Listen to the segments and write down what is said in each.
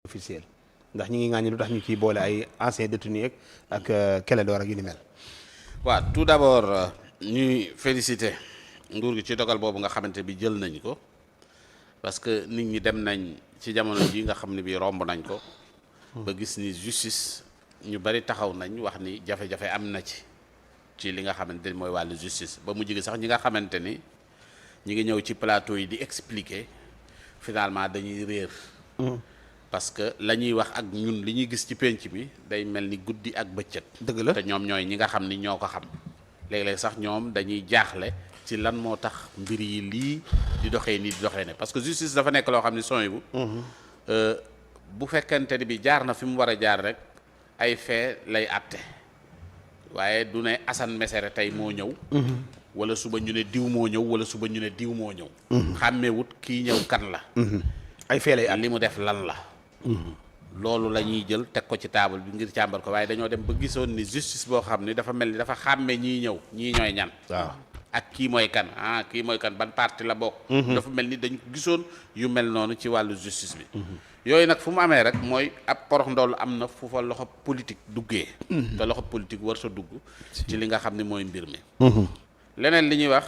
officiel ndax ñi ngi ŋàññi lu tax ñu ciy boole ay anciens détenus ak Clédor ak yu ni mel. waaw tout d'abord ñuy féliciter nguur gi ci dogal boobu nga xamante bi jël nañ ko parce que nit ñi dem nañ ci jamono ji nga xam ne bi romb nañ ko ba gis ni justice ñu bari taxaw nañ wax ni jafe-jafe am na ci li nga xamante ni mooy wàllu justice ba mujj gi sax ñi nga xamante ni ñi ngi ñëw ci plateau yi di expliquer finalement dañuy réer parce que la ñuy wax ak ñun li ñuy gis ci penc mi day mel ni guddi ak bëccëg. dëgg la te ñoom ñooy ñi nga xam ni ñoo ko xam léeg-léeg sax ñoom dañuy jaaxle ci lan moo tax mbir yi lii di doxee nii di doxee ne parce que justice dafa nekk loo xam ni son bu bu fekkente ni bi jaar na fi mu war a jaar rek ay fee lay àtte waaye du ne Assane Mesere tey moo ñëw wala suba ñu ne diw moo ñëw wala suba ñu ne diw moo ñëw xàmmewut kii ñëw kan la ay fee lay àtte li mu def lan la loolu la ñuy jël teg ko ci table bi ngir càmbar ko waaye dañoo dem ba gisoon ni justice boo xam ni dafa mel ni dafa xàmme ñii ñëw ñii ñooy ñan waaw ak kii mooy kan kii mooy kan ban parti la bokk dafa mel ni dañ ko gisoon yu mel noonu ci wàllu justice bi yooyu nag fu mu amee rek mooy ab porox ndoll am na fu fa loxo politique duggee te loxo politique war sa dugg ci li nga xam ne mooy mbir mi leneen li ñuy wax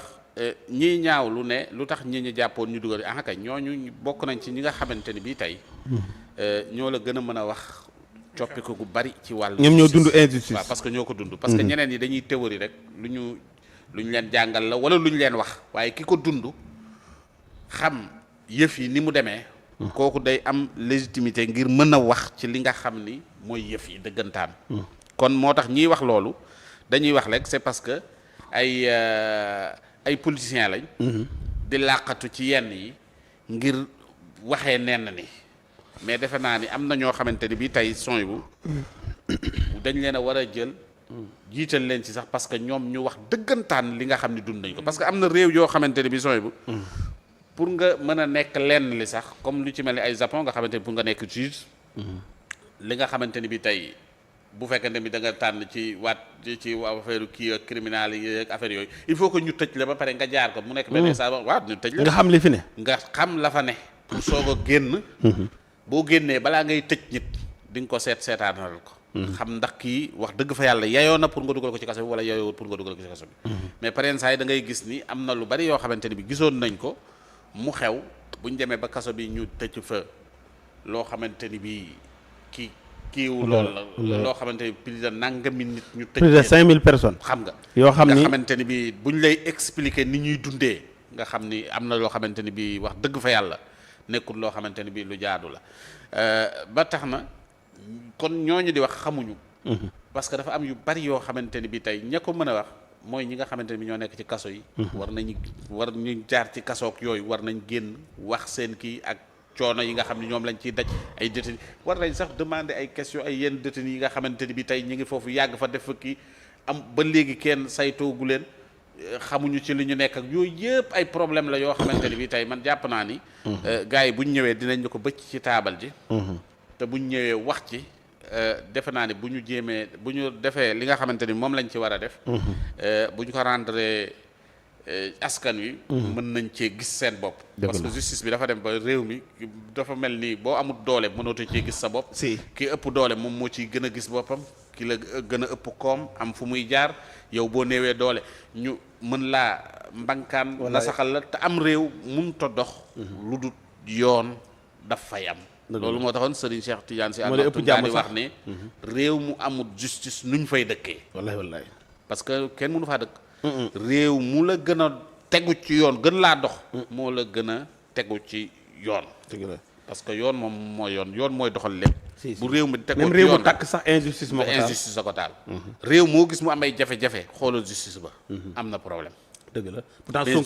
ñii ñaaw lu ne lu tax ñi ñu jàppoon ñu dugal kay ñooñu bokk nañ ci ñi nga xamante ni bii tey ñoo la gën a mën a wax coppiku gu bari ci wàllu ñoom ñoo dund injustice waaw parce que ñoo ko dund parce que ñeneen ñi dañuy théorie rek lu ñu leen jàngal la wala lu ñu leen wax waaye ki ko dund xam yëf yi ni mu demee kooku day am légitimité ngir mën a wax ci li nga xam ni mooy yëf yi dëggantaan kon moo tax ñiy wax loolu dañuy wax rek c'est parce que ay politiciens lañ di làqatu ci yenn yi ngir waxee nenn ni mais defe naa ni am na ñoo xamante ni bii tey son bu dañ leen a war a jël jiital leen ci sax parce que ñoom ñu wax dëggantaan li nga xam ne dund nañ ko parce que am na réew yoo xamante ni bii son bu pour nga mën a nekk lenn li sax comme lu ci mel ni ay Japon nga xamante ni pour nga nekk juge li nga xamante ni bii tey bu fekkente ni da nga tànn ci affaire kii ak criminal yi ak affaire yooyu il faut que ñu tëj la ba pare nga jaar ko mu nekk benn saa waaw ñu tëj la nga xam li fi ne nga xam la fa ne pour soog a génn boo génnee balaa ngay tëj nit di nga ko seetaanal ko xam ndax kii wax dëgg fa yàlla yayoo na pour nga dugal ko ci kaso bi wala yayoo pour nga dugal ko ci kaso bi mais pareen saa yi da ngay gis ni am na lu bari yoo xamante ni bi gisoon nañ ko mu xew buñ demee ba kaso bi ñu tëj fa loo xamante ni bi kiiwu loolu la loo xamante ni plus de nangami nit ñu tëj plus de 5000 personnes xam nga yoo xam ni nga xamante ni bi buñ lay expliquer ni ñuy dundee nga xam ni am na loo xamante ni bi wax dëgg fa yàlla nekkul loo xamante ni bi lu jaadu la ba tax na kon ñooñu di wax xamuñu parce que dafa am yu bari yoo xamante ni bi tey ña ko mën a wax mooy ñi nga xamante ni bi ñoo nekk ci kaso yi war ñu jaar ci kasook yooyu war nañ génn wax seen kii ak coono yi nga xam ne ñoom lañ ciy daj ay détenus war nañ sax demander ay questions ay yenn détenus yi nga xamante ni bi tey ñu ngi foofu yàgg fa def fa kii am ba léegi kenn saytoogu leen xamuñu ci li ñu nekk ak yooyu yëpp ay problème la yoo xamante ni bi tey man jàpp naa ni gars yi buñ ñëwee dinañ ko bëcc ci taabal ji te buñ ñëwee wax ci defe naa ni bu ñu defee li nga xamante ni moom lañ ci war a def bu ñu ko rendre askan wi mën nañ cee gis seen bopp parce que justice bi dafa dem ba réew mi dafa mel ni boo amul doole mënatoo cee gis sa bopp ki ëpp doole moom moo ciy gën a gis boppam ki la gën a ëpp koom am fu muy jaar yow boo néewee doole ñu mën laa mbankaan nasaxal la te am réew mënut a dox lu dul yoon daf fay am loolu moo taxoon Serigne Cheikh Tidiane Sy daal di wax ne réew mu amul justice nuñ fay dëkkee wallahi parce que kenn mënu faa dëkk réew mu la gën a tegu ci yoon gën laa dox moo la gën a tegu ci yoon parce que yoon moom mooy yoon mooy doxal lépp bu réew mi tegu même réew mu tàkk sax injustice moo ko taal injustice a ko taal réew moo gis mu am ay jafe-jafe xoolal justice ba am na problème dëgg la pourtant